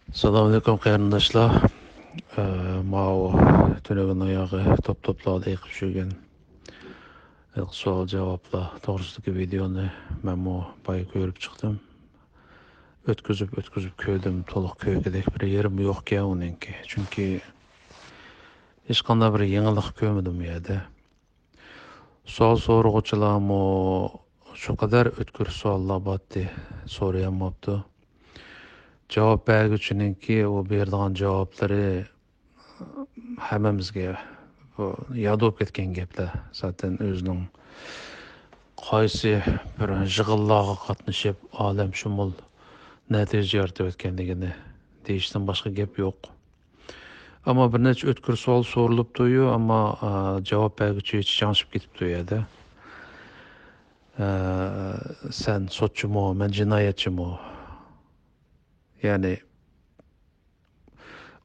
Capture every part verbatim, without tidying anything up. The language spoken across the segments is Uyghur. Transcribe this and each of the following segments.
ئەسسالامۇئەلەيكۇم قېرىنداشلار. ئە، ماۋۇ تۈنۈگۈن ئاياغى توپ-توپلاردا ئېقىپ يۈرگەن سوئال-جاۋابلار توغرىسىدىكى ۋىدېئونى مەنمۇ بايا كۆرۈپ چىقتىم. ئۆتكۈزۈپ، ئۆتكۈزۈپ كۆردۈم. تولۇق كۆرگۈدەك بىر يېرىم يوقكەن ئۇنىڭكى. چۈنكى ھېچقانداق بىر يېڭىلىق كۆرمىدىم ئۇ يەردە. سوئال سورىغۇچىلارمۇ شۇ قەدەر ئۆتكۈر سوئاللار بارتتى، سورىيالماپتۇ. جاۋاب بەرگۈچىنىڭكى ئۇ بېرىدىغان جاۋابلىرى ھەممىمىزگە بۇ ياد بولۇپ كەتكەن گەپلەر. زاتەن ئۆزىنىڭ قايسى بىر يىغىنلارغا قاتنىشىپ، ئالەمشۇمۇل نەتىجە يارىتىۋەتكەنلىكىنى دېيىشتىن باشقا گەپ يوق. ئەمما بىر نەچچە ئۆتكۈر سوئال سورۇلۇپتۇ-يۇ، ئەمما، ئا، جاۋاب بەرگۈچى ھېچ چاڭشىپ كېتىپتۇ ئۇ يەردە. ئە، سەن سوتچىمۇ، مەن جىنايەتچىمۇ؟ يەنى،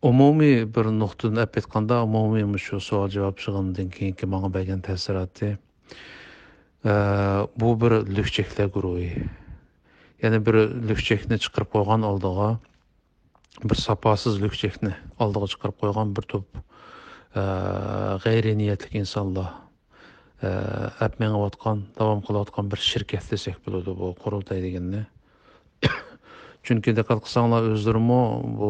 ئومۇمىي بىر نۇقتىدىن ئېلىپ ئېيتقاندا، ئومۇمىي مۇشۇ سوئال-جاۋاب يىغىنىدىن كېيىنكى ماڭا بەرگەن تەسىراتى، ئە، بۇ بىر لۈكچەكلەر گۇرۇھى. يەنى بىر لۈكچەكنى چىقىرىپ قويغان ئالدىغا، بىر ساپاسىز لۈكچەكنى ئالدىغا چىقىرىپ قويغان بىر توپ، ئە، غەيرىي نىيەتلىك ئىنسانلار، ئە، ئەپ مېڭىۋاتقان، داۋام قىلىۋاتقان بىر شىركەت دېسەك بولىدۇ بۇ قۇرۇلتاي دېگەننى. چۈنكى دىققەت قىلساڭلار ئۆزلىرىمۇ بۇ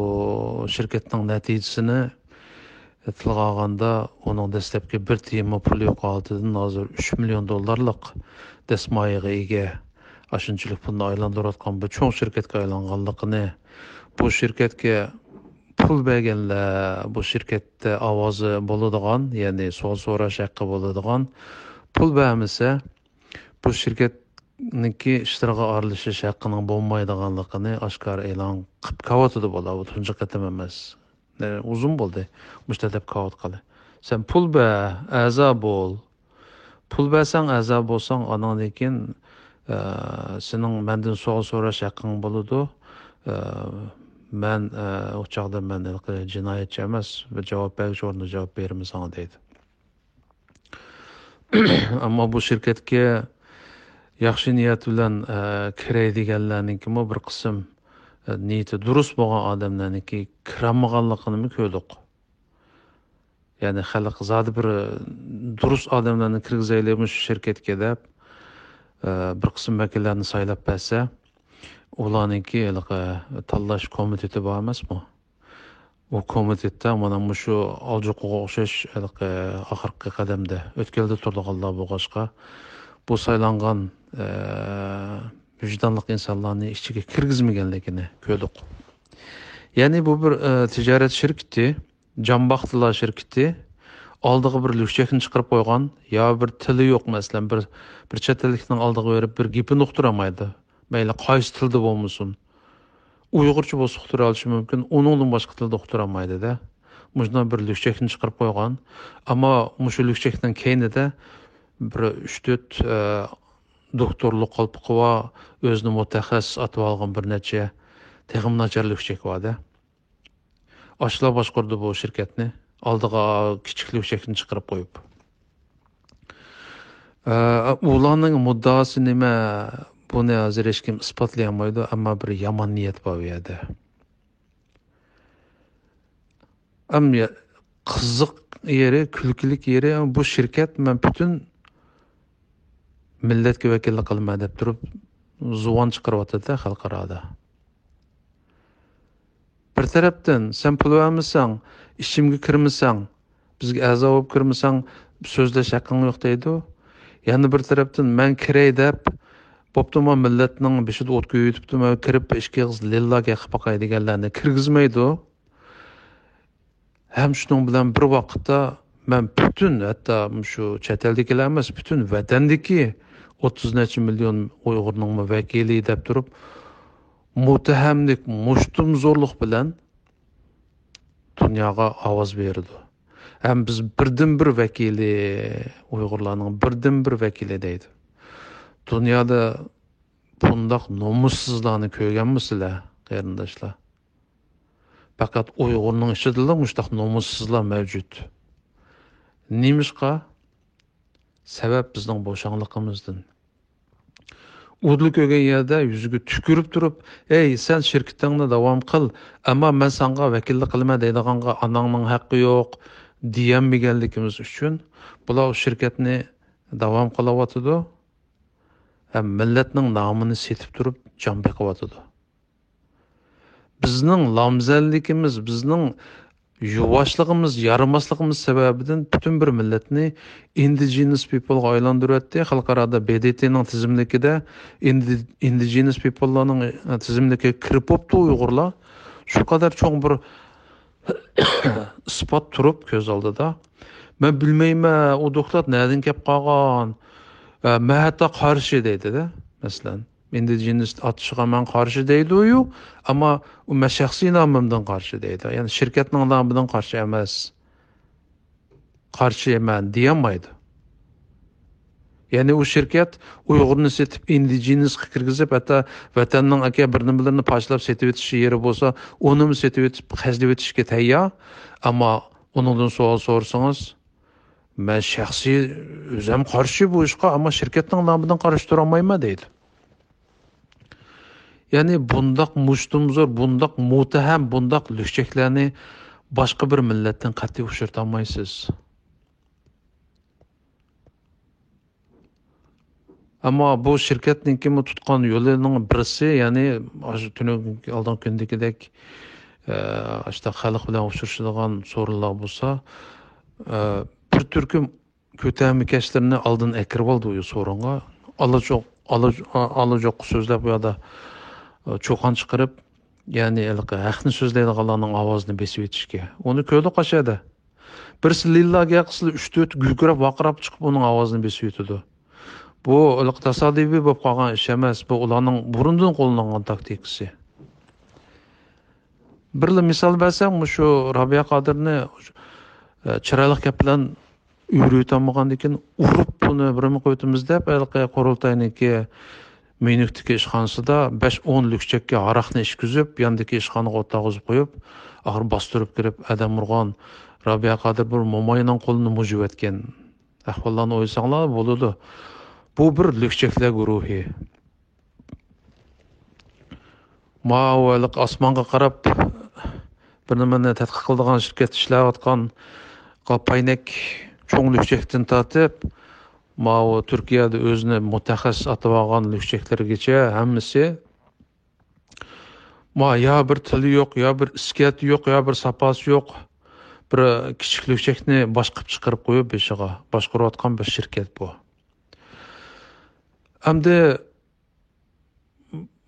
شىركەتنىڭ نەتىجىسىنى تىلغا ئالغاندا، ئۇنىڭ دەسلەپكى بىر تىيىنمۇ پۇلى يوق ھالىتىدىن ھازىر ئۈچ مىليون دوللارلىق دەسمايىگە ئىگە، ئاشۇنچىلىك پۇلنى ئايلاندۇرۇۋاتقان بىر چوڭ شىركەتكە ئايلانغانلىقىنى، بۇ شىركەتكە پۇل بەرگەنلەر، بۇ شىركەتتە ئاۋازى بولىدىغان، يەنى سوئال سوراش ھەققى بولىدىغان، پۇل بەرمىسە، بۇ شىركەتنىڭكى ئىشلىرىغا ئارىلىشىش ھەققىنىڭ بولمايدىغانلىقىنى ئاشكارا ئېلان قىلىپ كېلىۋاتىدۇ بۇلار. بۇ تۇنجى قېتىم ئەمەس. ئۇزۇن بولدى مۇشۇنداق دەپ كېلىۋاتقىلى. سەن پۇل بەر، ئەزا بول. پۇل بەرسەڭ، ئەزا بولساڭ، ئانىڭدىن كېيىن، ئە، سېنىڭ مەندىن سوئال سوراش ھەققىڭ بولىدۇ. ئە، مەن، ئە، ئۇ چاغدا مەن ھېلىقى جىنايەتچى ئەمەس، بىر جاۋاب بەرگۈچى ئورنىدا جاۋاب بېرىمەن ساڭا دەيدۇ. ئەمما بۇ شىركەتكە ياخشى نىيەت بىلەن، ئە، كىرەي دېگەنلەرنىڭكىمۇ بىر قىسىم، ئە، نىيىتى دۇرۇس بولغان ئادەملەرنىڭكى كىرەلمىگەنلىكىنىمۇ كۆردۇق. يەنى خەلق زادى بىر، ئە، دۇرۇس ئادەملەرنى كىرگۈزەيلى مۇشۇ شىركەتكە دەپ، ئە، بىر قىسىم ۋەكىللەرنى سايلاپ بەرسە، ئۇلارنىڭكى ھېلىقى تاللاش كومىتېتى بار ئەمەسمۇ؟ ئۇ كومىتېتتا مانا مۇشۇ ئالجۇقىغا ئوخشاش ھېلىقى ئاخىرقى قەدەمدە ئۆتكەلدە تۇرىدىغانلار بولغاچقا، بۇ سايلانغان، ئە، ۋىجدانلىق ئىنسانلارنى ئىچىگە كىرگۈزمىگەنلىكىنى كۆردۇق. يەنى بۇ بىر، ئە، تىجارەت شىركىتى، جان باقتىلار شىركىتى ئالدىغا بىر لۈكچەكنى چىقىرىپ قويغان، يا بىر تىلى يوق، مەسىلەن، بىر، بىر چەت ئەللىكنىڭ ئالدىغا بېرىپ بىر گېپىنى ئۇقتۇرالمايدۇ. مەيلى قايسى تىلدا بولمىسۇن. ئۇيغۇرچە بولسا ئۇقتۇرالىشى مۇمكىن، ئۇنىڭدىن باشقا تىلدا ئۇقتۇرالمايدۇ-دە. مۇشۇنداق بىر لۈكچەكنى چىقىرىپ قويغان. ئەمما مۇشۇ لۈكچەكنىڭ كەينىدە بىر ئۈچ تۆت، ئە، دوكتورلۇق قالپىقى بار، ئۆزىنى مۇتەخەسسىس ئاتىۋالغان بىر نەچچە تېخىمۇ ناچار لۈكچەك بار-دە. ئاشۇلار باشقۇرىدۇ بۇ شىركەتنى. ئالدىغا كىچىك لۈكچەكنى چىقىرىپ قويۇپ. ئە، ئۇلارنىڭ مۇددىئاسى نېمە؟ بۇنى ھازىر ھېچكىم ئىسپاتلىيالمايدۇ، ئەمما بىر يامان نىيەت بار بۇ يەردە. ئەم، يا-، قىزىق يېرى، كۈلكىلىك يېرى، بۇ شىركەت مەن پۈتۈن مىللەتكە ۋەكىللىك قىلىمەن دەپ تۇرۇپ زۇۋان چىقىرىۋاتىدۇ خەلقئارادا. بىر تەرەپتىن، سەن پۇل بەرمىسەڭ، ئىچىمگە كىرمىسەڭ، بىزگە ئەزا بولۇپ كىرمىسەڭ، سۆزلەش ھەققىڭ يوق دەيدۇ. يەنە بىر تەرەپتىن، مەن كىرەي دەپ، بوپتۇ، مەن مىللەتنىڭ بېشىدا ئوت كۆيۈۋېتىپتۇ، مەن كىرىپ ئىچكى ئېغىز لىللا گەپ قىلىپ باقاي دېگەنلەرنى كىرگۈزمەيدۇ. ھەم شۇنىڭ بىلەن بىر ۋاقىتتا، مەن پۈتۈن، ھەتتا مۇشۇ چەت ئەلدىكىلەر ئەمەس، پۈتۈن ۋەتەندىكى ئوتتۇز نەچچە مىليون ئۇيغۇرنىڭمۇ ۋەكىلى دەپ تۇرۇپ، مۇتتەھەملىك، مۇشتۇمزورلۇق بىلەن دۇنياغا ئاۋاز بېرىدۇ. ھەم بىز بىردىنبىر ۋەكىلى، ئۇيغۇرلارنىڭ بىردىنبىر ۋەكىلى دەيدۇ. دۇنيادا بۇنداق نومۇسسىزلارنى كۆرگەنمۇسىلەر، قېرىنداشلار؟ پەقەت ئۇيغۇرنىڭ ئىچىدىلا مۇشۇنداق نومۇسسىزلار مەۋجۇت. نېمىشقا؟ سەۋەب بىزنىڭ بوشاڭلىقىمىزدىن. ئۇدۇل كۆرگەن يەردە يۈزىگە تۈكۈرۈپ تۇرۇپ، «ھەي، سەن شىركىتىڭنى داۋام قىل، ئەمما مەن ساڭا ۋەكىللىك قىلىمەن» دەيدىغانغا ئاناڭنىڭ ھەققى يوق دېيەلمىگەنلىكىمىز ئۈچۈن بۇلار شىركەتنى داۋام قىلىۋاتىدۇ ھەم مىللەتنىڭ نامىنى سېتىپ تۇرۇپ جان بېقىۋاتىدۇ. بىزنىڭ لامزەللىكىمىز، بىزنىڭ يۇۋاشلىقىمىز، يارىماسلىقىمىز سەۋەبىدىن پۈتۈن بىر مىللەتنى indigenous people غا ئايلاندۇرۇۋەتتى. خەلقئارادا ب د ت نىڭ تىزىملىكىدە، ئىندى-، indigenous people لارنىڭ تىزىملىكىگە كىرىپ بوپتۇ ئۇيغۇرلار. شۇ قەدەر چوڭ بىر ئىسپات تۇرۇپ كۆز ئالدىدا. «مەن بىلمەيمەن، ئۇ دوكلات نەدىن كەپ قالغان؟ ئە، مەن ھەتتا قارشى» دەيدىدە، مەسىلەن. ئىندىجېنىس ئاتىشىغا مەن قارشى دەيدۇ، ئەمما ئۇ مەن شەخسىي نامىمدىن قارشى دەيدۇ. يەنى شىركەتنىڭ نامىدىن قارشى ئەمەس. قارشى مەن دېيەلمەيدۇ. يەنى ئۇ شىركەت ئۇيغۇرنى سېتىپ، ئىندىجېنىسقا كىرگۈزۈپ، ھەتتا ۋەتەننىڭ ئەكە بىر نېمىلىرىنى پارچىلاپ سېتىۋېتىش يېرى بولسا، ئۇنىمۇ سېتىۋېتىپ، خەجلىۋېتىشكە تەييار. ئەمما ئۇنىڭدىن سوئال سورىسىڭىز، «مەن شەخسىي ئۆزۈم قارشى بۇ ئىشقا، ئەمما شىركەتنىڭ نامىدىن قارشى تۇرالمايمەن» دەيدۇ. يەنى بۇنداق مۇشتۇمزور، بۇنداق مۇتتەھەم، بۇنداق لۈكچەكلەرنى باشقا بىر مىللەتتىن قەتئىي ئۇچرىتالمايسىز. ئەمما بۇ شىركەتنىڭكىمۇ تۇتقان يولىنىڭ بىرسى، يەنى ئاشۇ تۈنۈگۈنكى، ئالدىنقى كۈندىكىدەك، ئە، ئاشۇنداق خەلق بىلەن ئۇچرىشىدىغان سورۇنلار بولسا، ئە، بىر تۈركۈم كۆتەرمىكەشلىرىنى ئالدىن ئەكىرىۋالدى ئۇ سورۇنغا. ئالا جوق، ئالا، ئالا جوق سۆزلەپ، بۇ يەردە، ئە، چۇقان چىقىرىپ، يەنى ھېلىقى ھەقنى سۆزلەيدىغانلارنىڭ ئاۋازىنى بېسىۋېتىشكە. ئۇنى كۆردۇق قاشەدە. بىرسى لىللا گەپ قىلسىلا، ئۈچ تۆت گۈلكىرەپ ۋارقىراپ چىقىپ ئۇنىڭ ئاۋازىنى بېسىۋېتىدۇ. بۇ ھېلىقى تاسادىپىي بولۇپ قالغان ئىش ئەمەس. بۇ ئۇلارنىڭ بۇرۇندىن قوللانغان تاكتىكىسى. بىرلا مىسال بەرسەم، مۇشۇ رابىيە قادىرنى، ئە، چىرايلىق گەپ بىلەن ئۆرۈۋېتەلمىگەندىن كېيىن، ئۇرۇپ بۇنى بىرمۇ قويۇۋېتىمىز دەپ، ھېلىقى قۇرۇلتاينىڭكى ميۇنختىكى ئىشخانىسىدا بەش ئون لۈكچەككە ھاراقنى ئىچكۈزۈپ، ياندىكى ئىشخانىغا ئولتۇرغۇزۇپ قويۇپ، ئاخىر باستۇرۇپ كىرىپ ئادەم ئۇرغان رابىيە قادىر بىر موماينىڭ قولىنى مۇجۇۋەتكەن ئەھۋاللارنى ئويلىساڭلار بولىدۇ. بۇ بىر لۈكچەكلەر گۇرۇھى. ماۋۇ ھېلىقى ئاسمانغا قاراپ بىر نېمىنى تەتقىق قىلىدىغان شىركەتتە ئىشلەۋاتقان قاپاينەك چوڭ لۈكچەكتىن تارتىپ، ماۋۇ تۈركىيەدە ئۆزىنى مۇتەخەسسىس ئاتىۋالغان لۈكچەكلەرگىچە ھەممىسى، ما، يا بىر تىلى يوق، يا بىر ئىسكەتى يوق، يا بىر ساپاسى يوق، بىر كىچىك لۈكچەكنى باشقۇرۇپ چىقىرىپ قويۇپ بېشىغا، باشقۇرۇۋاتقان بىر شىركەت بۇ. ئەمدى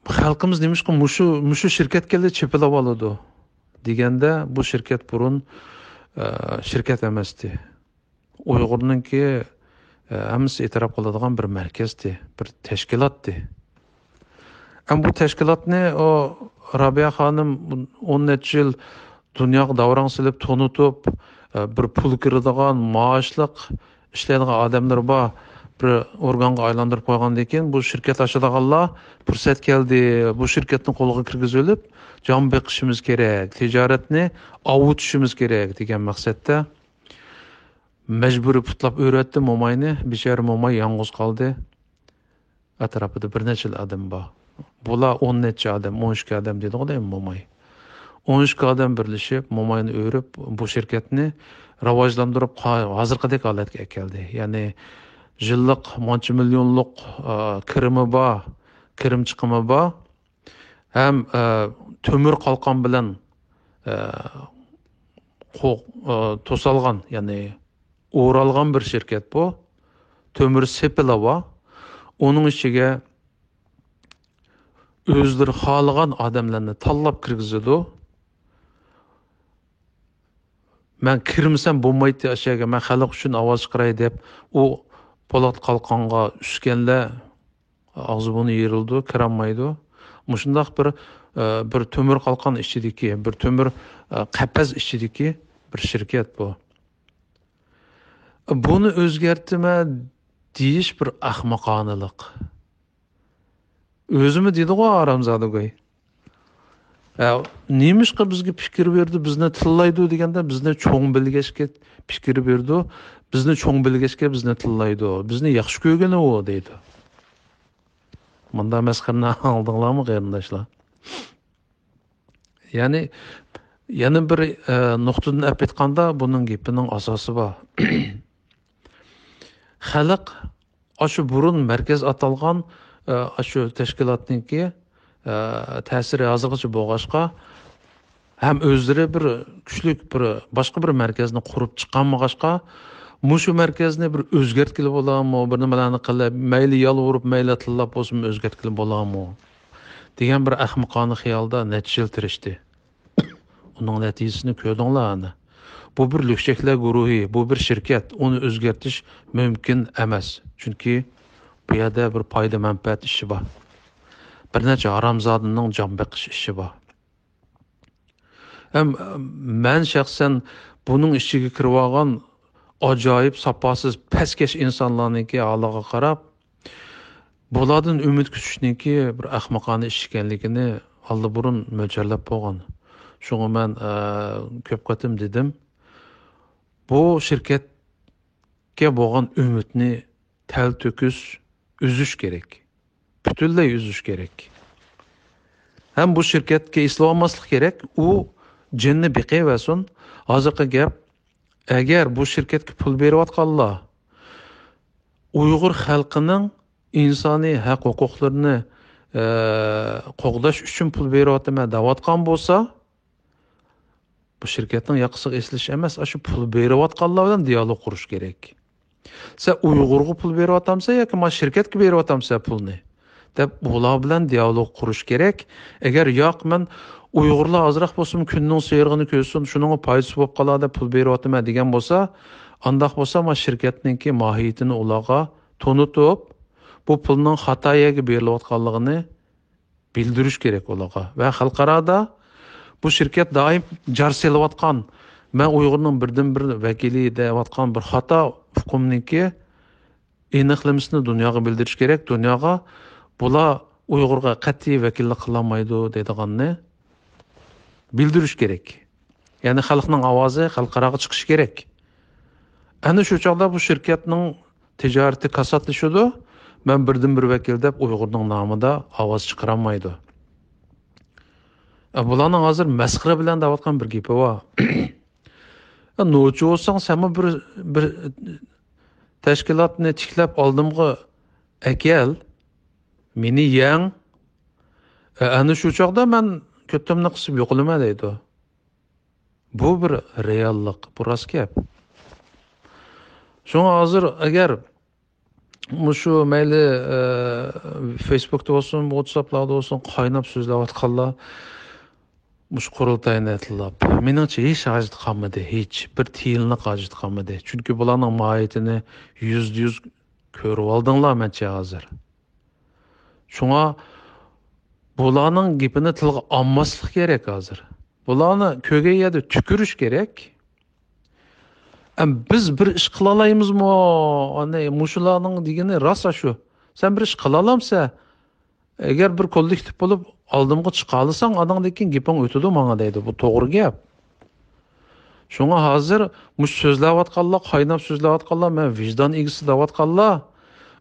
خەلقىمىز نېمىشقا مۇشۇ، مۇشۇ شىركەتكىلا چېپىلىۋالىدۇ دېگەندە، بۇ شىركەت بۇرۇن، ئە، شىركەت ئەمەستى. ئۇيغۇرنىڭكى، ئە، ھەممىسى ئېتىراپ قىلىدىغان بىر مەركەزتى، بىر تەشكىلاتتى. ئەمما بۇ تەشكىلاتنى ئۇ رابىيە خانىم ئون نەچچە يىل دۇنياغا داۋراڭ سېلىپ تونۇتۇپ، ئە، بىر پۇل كىرىدىغان، مائاشلىق ئىشلەيدىغان ئادەملىرى بار بىر ئورگانغا ئايلاندۇرۇپ قويغاندىن كېيىن، بۇ شىركەت ئاچىدىغانلار پۇرسەت كەلدى، بۇ شىركەتنى قولغا كىرگۈزۈۋېلىپ، جان بېقىشىمىز كېرەك، تىجارەتنى ئاۋۇتۇشىمىز كېرەك دېگەن مەقسەتتە مەجبۇرىي پۇتلاپ ئۆرۈۋەتتى موماينى. بىچارە موماي يالغۇز قالدى. ئەتراپىدا بىر نەچچىلا ئادەم بار. بۇلار ئون نەچچە ئادەم، ئون ئىككى ئادەم دېدىغۇ دەيمەن موماي. ئون ئىككى ئادەم بىرلىشىپ، موماينى ئۆرۈپ، بۇ شىركەتنى راۋاجلاندۇرۇپ، قا-، ھازىرقىدەك ھالەتكە ئەكەلدى. يەنى يىللىق مانچە مىليونلۇق، ئا، كىرىمى بار، كىرىم چىقىمى بار. ھەم، ئا، تۆمۈر قالقان بىلەن، ئا، قو-، ئا، توسالغان، يەنى ئورالغان بىر شىركەت بۇ. تۆمۈر سېپىلى بار. ئۇنىڭ ئىچىگە ئۆزلىرى خالىغان ئادەملەرنى تاللاپ كىرگۈزىدۇ. مەن كىرمىسەم بولمايتتى ئاشۇ يەرگە، مەن خەلق ئۈچۈن ئاۋاز چىقىراي دەپ، ئۇ پولات قالقانغا ئۈسكەنلەر ئاغزى بۇرنى يېرىلىدۇ، كىرەلمەيدۇ. مۇشۇنداق بىر، ئە، بىر تۆمۈر قالقان ئىچىدىكى، بىر تۆمۈر، ئە، قەپەس ئىچىدىكى بىر شىركەت بۇ. بۇنى ئۆزگەرتىمەن دېيىش بىر ئەخمىقانىلىق. ئۆزىمۇ دېدىغۇ ھارامزادىگوي. ھە، نېمىشقا بىزگە پىكىر بېرىدۇ، بىزنى تىللايدۇ دېگەندە، بىزنى چوڭ بىلگەچكە پىكىر بېرىدۇ، بىزنى چوڭ بىلگەچكە بىزنى تىللايدۇ، بىزنى ياخشى كۆرگىنى ئۇ دەيدۇ. مۇنداق مەسخىرىنى ئاڭلىدىڭلارمۇ، قېرىنداشلار؟ يەنى، يەنە بىر، ئە، نۇقتىدىن ئېلىپ ئېيتقاندا، بۇنىڭ گېپىنىڭ ئاساسى بار. خەلق ئاشۇ بۇرۇن مەركەز ئاتالغان، ئە، ئاشۇ تەشكىلاتنىڭكى، ئە، تەسىرى ھازىرغىچە بولغاچقا، ھەم ئۆزلىرى بىر كۈچلۈك بىر باشقا بىر مەركەزنى قۇرۇپ چىقالمىغاچقا، مۇشۇ مەركەزنى بىر ئۆزگەرتكىلى بولامۇ، بىر نېمىلەرنى قىلىپ، مەيلى يالۋۇرۇپ، مەيلى تىللاپ بولسۇن ئۆزگەرتكىلى بولامۇ دېگەن بىر ئەخمىقانە خىيالدا نەچچە يىل تىرىشتى. ئۇنىڭ نەتىجىسىنى كۆردۈڭلار ئەنە. بۇ بىر لۈكچەكلەر گۇرۇھى، بۇ بىر شىركەت، ئۇنى ئۆزگەرتىش مۇمكىن ئەمەس. چۈنكى بۇ يەردە بىر پايدا-مەنپەئەت ئىشى بار. بىر نەچچە ھارامزادىنىڭ جان بېقىش ئىشى بار. ھەم مەن شەخسەن بۇنىڭ ئىچىگە كىرىۋالغان ئاجايىپ ساپاسىز پەسكەش ئىنسانلارنىڭكى ھالىغا قاراپ، بۇلاردىن ئۈمىد كۈتۈشنىڭكى بىر ئەخمىقانە ئىش ئىكەنلىكىنى ئاللىبۇرۇن مۆلچەرلەپ بولغان. شۇڭا مەن، ئە، كۆپ قېتىم دېدىم، بۇ شىركەتكە بولغان ئۈمىدنى تەلتۆكۈس ئۈزۈش كېرەك. پۈتۈنلەي ئۈزۈش كېرەك. ھەم بۇ شىركەتكە ئېسىلىۋالماسلىق كېرەك. ئۇ جېنىنى بېقىۋەرسۇن. ھازىرقى گەپ، ئەگەر بۇ شىركەتكە پۇل بېرىۋاتقانلار ئۇيغۇر خەلقىنىڭ ئىنسانىي ھەق ھوقۇقلىرىنى، ئە، قوغداش ئۈچۈن پۇل بېرىۋاتىمەن دەۋاتقان بولسا، بۇ شىركەتنىڭ ياقىسىغا ئېسىلىش ئەمەس، ئاشۇ پۇل بېرىۋاتقانلار بىلەن دىيالوگ قۇرۇش كېرەك. سەن ئۇيغۇرغا پۇل بېرىۋاتامسەن ياكى مانا شىركەتكە بېرىۋاتامسەن پۇلنى؟ دەپ ئۇلار بىلەن دىيالوگ قۇرۇش كېرەك. ئەگەر ياق، مەن ئۇيغۇرلار ئازراق بولسىمۇ كۈننىڭ سېرىغىنى كۆرسۇن، شۇنىڭغا پايدىسى بولۇپ قالار دەپ پۇل بېرىۋاتىمەن دېگەن بولسا، ئانداق بولسا مانا شىركەتنىڭكى ماھىيىتىنى ئۇلارغا تونۇتۇپ، بۇ پۇلنىڭ خاتا يەرگە بېرىلىۋاتقانلىقىنى بىلدۈرۈش كېرەك ئۇلارغا. ۋە خەلقئارادا بۇ شىركەت دائىم جار سېلىۋاتقان، مەن ئۇيغۇرنىڭ بىردىنبىر ۋەكىلى دەۋاتقان بىر خاتا ئۇقۇمنىڭكى ئېنىقلىمىسىنى دۇنياغا بىلدۈرۈش كېرەك. دۇنياغا بۇلار ئۇيغۇرغا قەتئىي ۋەكىللىك قىلالمايدۇ دەيدىغاننى بىلدۈرۈش كېرەك. يەنى خەلقنىڭ ئاۋازى خەلقئاراغا چىقىشى كېرەك. ئەنە شۇ چاغدا بۇ شىركەتنىڭ تىجارىتى كاساتلىشىدۇ. مەن بىردىنبىر ۋەكىل دەپ ئۇيغۇرنىڭ نامىدا ئاۋاز چىقىرالمايدۇ. ئە، بۇلارنىڭ ھازىر مەسخىرە بىلەن دەۋاتقان بىر گېپى بار. ئە، نوچى بولساڭ، سەنمۇ بىر، بىر تەشكىلاتنى تىكلەپ ئالدىمغا ئەكەل، مېنى يەڭ. ئە، ئەنە شۇ چاغدا مەن كۆتۈمنى قىسىپ يوقىلىمەن دەيدۇ. بۇ بىر رېئاللىق، بۇ راست گەپ. شۇڭا ھازىر ئەگەر مۇشۇ مەيلى، ئە، فېيسبۇكتا بولسۇن، ۋاتساپلاردا بولسۇن، قايناپ سۆزلەۋاتقانلار مۇشۇ قۇرۇلتاينى ئېتىلاپ، مېنىڭچە ھېچ ھاجىتى قالمىدى، ھېچ بىر تىيىنلىق ھاجىتى قالمىدى. چۈنكى بۇلارنىڭ ماھىيىتىنى يۈزدە يۈز كۆرۈۋالدىڭلار مەنچە ھازىر. شۇڭا بۇلارنىڭ گېپىنى تىلغا ئالماسلىق كېرەك ھازىر. بۇلارنى كۆرگەن يەردە تۈكۈرۈش كېرەك. ئەم، بىز بىر ئىش قىلالايمىزمۇ؟ ئەنە مۇشۇلارنىڭ دېگىنى راست شۇ. سەن بىر ئىش قىلالامسەن؟ ئەگەر بىر كوللېكتىپ بولۇپ ئالدىمغا چىقالىساڭ، ئاناڭدىن كېيىن گېپىڭ ئۆتىدۇ ماڭا دەيدۇ. بۇ توغرا گەپ. شۇڭا ھازىر مۇشۇ سۆزلەۋاتقانلار، قايناپ سۆزلەۋاتقانلار، مەن ۋىجدان ئىگىسى دەۋاتقانلار،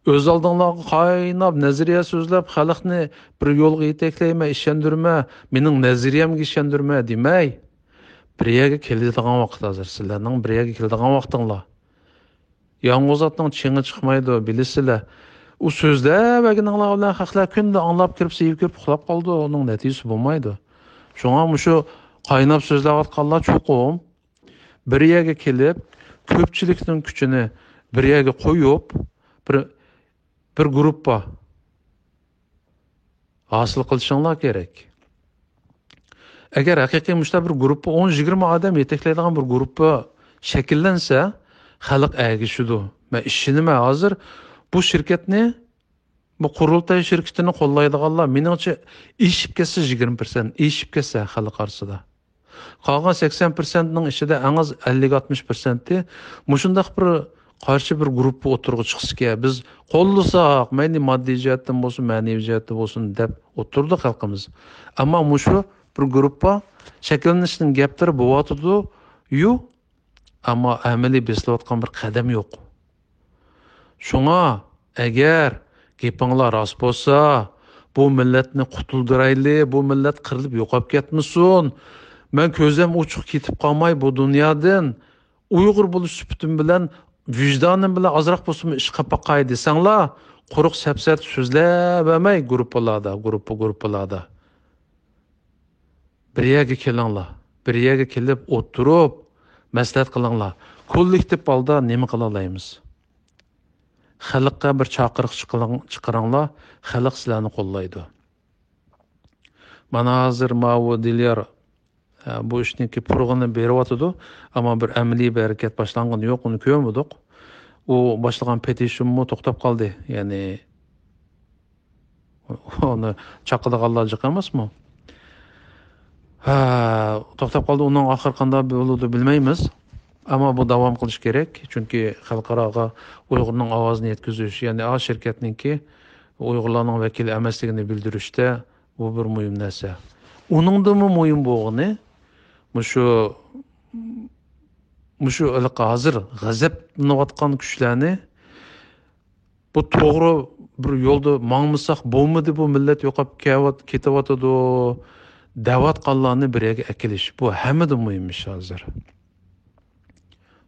ئۆز ئالدىڭلارغا قايناپ نەزەرىيە سۆزلەپ، خەلقنى بىر يولغا يېتەكلەيمەن، ئىشەندۈرمە، مېنىڭ نەزەرىيەمگە ئىشەندۈرمە دېمەي، بىر يەرگە كېلىدىغان ۋاقىت ھازىر، سىلەرنىڭ بىر يەرگە كېلىدىغان ۋاقتىڭلار. يالغۇز ئاتنىڭ چېڭى چىقمايدۇ، بىلىسىلەر. ئۇ سۆزلەۋەرگىنىڭلار بىلەن خەقلەر كۈندە ئاڭلاپ كىرىپ، سىيىپ كىرىپ ئۇخلاپ قالىدۇ، ئۇنىڭ نەتىجىسى بولمايدۇ. شۇڭا مۇشۇ قايناپ سۆزلەۋاتقانلار چوقۇم بىر يەرگە كېلىپ، كۆپچىلىكنىڭ كۈچىنى بىر يەرگە قويۇپ، بىر، بىر گۇرۇپپا ھاسىل قىلىشىڭلار كېرەك. ئەگەر ھەقىقىي مۇشۇنداق بىر گۇرۇپپا، ئون يىگىرمە ئادەم يېتەكلەيدىغان بىر گۇرۇپپا شەكىللەنسە، خەلق ئەگىشىدۇ. مەن ئىشىنىمەن، ھازىر بۇ شىركەتنى، بۇ قۇرۇلتاي شىركىتىنى قوللايدىغانلار، مېنىڭچە، ئېشىپ كەتسە يىگىرمە پىرسەنت، ئېشىپ كەتسە خەلق ئارىسىدا. قالغان سەكسەن پىرسەنتنىڭ ئىچىدە ئەڭ ئاز ئەللىك ئاتمىش پىرسەنتى مۇشۇنداق بىر قارشى بىر گۇرۇپپا ئوتتۇرىغا چىقسىكەن، بىز قوللىساق، مەيلى ماددىي جەھەتتىن بولسۇن، مەنىۋى جەھەتتىن بولسۇن، دەپ ئوتتۇرىدا خەلقىمىز. ئەمما مۇشۇ بىر گۇرۇپپا شەكىللىنىشنىڭ گەپلىرى بولۇۋاتىدۇ-يۇ، ئەمما ئەمەلىي بېسىلىۋاتقان بىر قەدەم يوق. شۇڭا، ئەگەر گېپىڭلار راست بولسا، بۇ مىللەتنى قۇتۇلدۇرايلى، بۇ مىللەت قىرىلىپ يوقاپ كەتمىسۇن. مەن كۆزۈم ئوچۇق كېتىپ قالماي بۇ دۇنيادىن. ئۇيغۇر بولۇش سۈپىتىم بىلەن، ۋىجدانىم بىلەن ئازراق بولسىمۇ ئىش قىلىپ باقاي دېسەڭلار، قۇرۇق سەپسەتە سۆزلەپ بەرمەي گۇرۇپپىلاردا، گۇرۇپپا، گۇرۇپپىلاردا. بىر يەرگە كېلىڭلار، بىر يەرگە كېلىپ ئولتۇرۇپ مەسلىھەت قىلىڭلار. كوللېكتىپ ھالدا نېمە قىلالايمىز؟ خەلققە بىر چاقىرىق چىقىرىڭ-، چىقىرىڭلار، خەلق سىلەرنى قوللايدۇ. مانا ھازىر ماۋۇ دىليار، ئە، بۇ ئىشنىڭكى پۇرىقىنى بېرىۋاتىدۇ، ئەمما بىر ئەمەلىي بىر ھەرىكەت باشلانغىنى يوق، ئۇنى كۆرمىدۇق. ئۇ باشلىغان پېتىشنمۇ توختاپ قالدى، يەنى ئۇنى چاقىدىغانلار جىق ئەمەسمۇ؟ ھە، توختاپ قالدى. ئۇنىڭ ئاخىرى قانداق بولىدۇ بىلمەيمىز. ئەمما بۇ داۋام قىلىش كېرەك. چۈنكى خەلقئاراغا ئۇيغۇرنىڭ ئاۋازىنى يەتكۈزۈش، يەنى ئا شىركەتنىڭكى ئۇيغۇرلارنىڭ ۋەكىلى ئەمەسلىكىنى بىلدۈرۈشتە بۇ بىر مۇھىم نەرسە. ئۇنىڭدىنمۇ مۇھىم بولغىنى مۇشۇ، مۇشۇ ھېلىقى ھازىر غەزەپلىنىۋاتقان كۈچلەرنى بۇ توغرا بىر يولدا ماڭمىساق بولمىدى، بۇ مىللەت يوقاپ كەۋات-، كېتىۋاتىدۇ دەۋاتقانلارنى بىر يەرگە ئەكېلىش. بۇ ھەممىدىن مۇھىم ئىش ھازىر.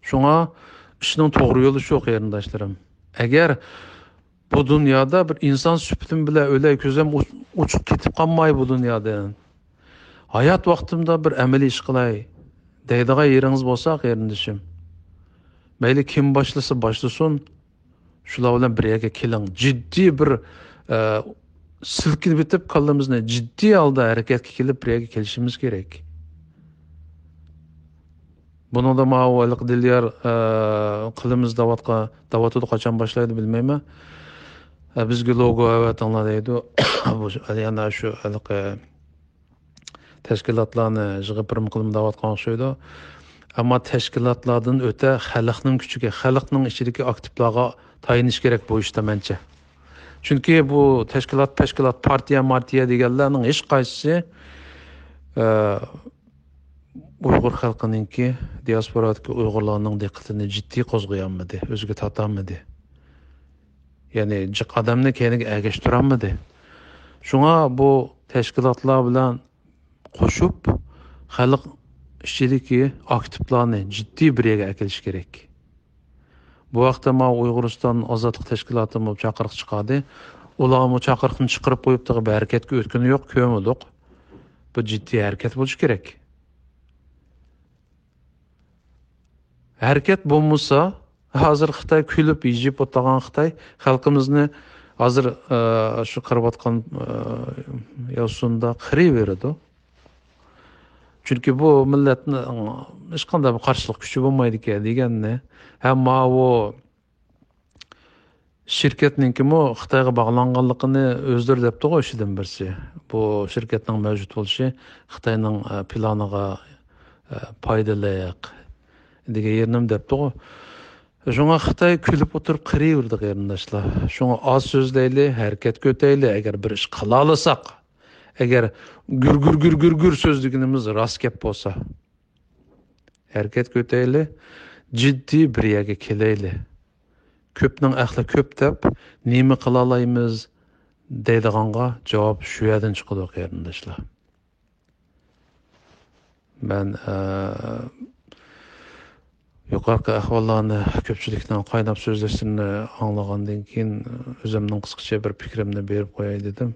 شۇڭا ئىشنىڭ توغرا يولى شۇ، قېرىنداشلىرىم. ئەگەر بۇ دۇنيادا بىر ئىنسان سۈپىتىم بىلەن ئۆلەي، كۆزۈم ئوچ-، ئوچۇق كېتىپ قالماي بۇ دۇنيادىن. ھايات ۋاقتىمدا بىر ئەمەلىي ئىش قىلاي دەيدىغان يېرىڭىز بولسا، قېرىندىشىم، مەيلى كىم باشلىسا باشلىسۇن، شۇلار بىلەن بىر يەرگە كېلىڭ. جىددىي بىر، ئە، سىلكىنىۋېتىپ، كاللىمىزنى جىددىي ھالدا ھەرىكەتكە كېلىپ، بىر يەرگە كېلىشىمىز كېرەك. بۇنىڭدا ماۋۇ ھېلىقى دىليار، ئە، قىلىمىز دەۋاتقا-، دەۋاتىدۇ، قاچان باشلايدۇ بىلمەيمەن. ئە، بىزگە لوگو ئەۋەتىڭلار دەيدۇ. بۇ يەنە شۇ ھېلىقى تەشكىلاتلارنى يىغىپ بىر قىلىم دەۋاتقان ئوخشايدۇ. ئەمما تەشكىلاتلاردىن ئۆتە خەلقنىڭ كۈچىگە، خەلقنىڭ ئىچىدىكى ئاكتىپلارغا تايىنىش كېرەك بۇ ئىشتا مەنچە. چۈنكى بۇ تەشكىلات، پەشكىلات، پارتىيە، مارتىيە دېگەنلەرنىڭ ھېچقايسىسى، ئە، ئۇيغۇر خەلقىنىڭكى، دىياسپورادىكى ئۇيغۇرلارنىڭ دىققىتىنى جىددىي قوزغىيالمىدى، ئۆزىگە تارتالمىدى. يەنى جىق ئادەمنى كەينىگە ئەگەشتۈرەلمىدى. شۇڭا بۇ تەشكىلاتلار بىلەن قوشۇپ، خەلق ئىچىدىكى ئاكتىپلارنى جىددىي بىر يەرگە ئەكېلىش كېرەك. بۇ ھەقتە ماۋۇ ئۇيغۇرىستان ئازادلىق تەشكىلاتىمۇ چاقىرىق چىقاردى. ئۇلارمۇ چاقىرىقنى چىقىرىپ قويۇپتۇ، بىر ھەرىكەتكە ئۆتكىنى يوق، كۆرمىدۇق. بۇ جىددىي ھەرىكەت بولۇشى كېرەك. ھەرىكەت بولمىسا، ھازىر خىتاي كۈلۈپ يىجىپ ئولتۇرغان خىتاي خەلقىمىزنى ھازىر، ئە، شۇ قىرىۋاتقان، ئە، ياسۇندا قىرىۋېرىدۇ. چۈنكى بۇ مىللەتنىڭ ھېچقانداق بىر قارشىلىق كۈچى بولمايدىكەن دېگەننى ھەم ماۋۇ شىركەتنىڭكىمۇ خىتايغا باغلانغانلىقىنى ئۆزلىرى دەپتىغۇ، ئىچىدىن بىرسى. بۇ شىركەتنىڭ مەۋجۇت بولۇشى خىتاينىڭ، ئە، پىلانىغا، ئە، پايدىلىق دېگەن يېرىنىمۇ دەپتىغۇ. شۇڭا خىتاي كۈلۈپ ئولتۇرۇپ قىرىۋېرىدۇ، قېرىنداشلار. شۇڭا ئاز سۆزلەيلى، ھەرىكەتكە ئۆتەيلى. ئەگەر بىر ئىش قىلالىساق، ئەگەر گۈر گۈر گۈر گۈر گۈر سۆزلىگىنىمىز راست گەپ بولسا، ھەرىكەتكە ئۆتەيلى، جىددىي بىر يەرگە كېلەيلى. كۆپنىڭ ئەقلى كۆپ دەپ، نېمە قىلالايمىز دەيدىغانغا جاۋاب شۇ يەردىن چىقىدۇ، قېرىنداشلار. مەن، ئە، يۇقىرىقى ئەھۋاللارنى، كۆپچىلىكنىڭ قايناپ سۆزلىشىنى ئاڭلىغاندىن كېيىن، ئۆزۈمنىڭ قىسقىچە بىر پىكرىمنى بېرىپ قوياي دېدىم.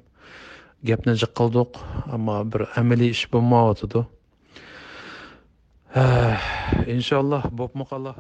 گەپنى جىق قىلدۇق، ئەمما بىر ئەمەلىي ئىش بولمايۋاتىدۇ. ھە، ئىنشاللا بوپمۇ قالا.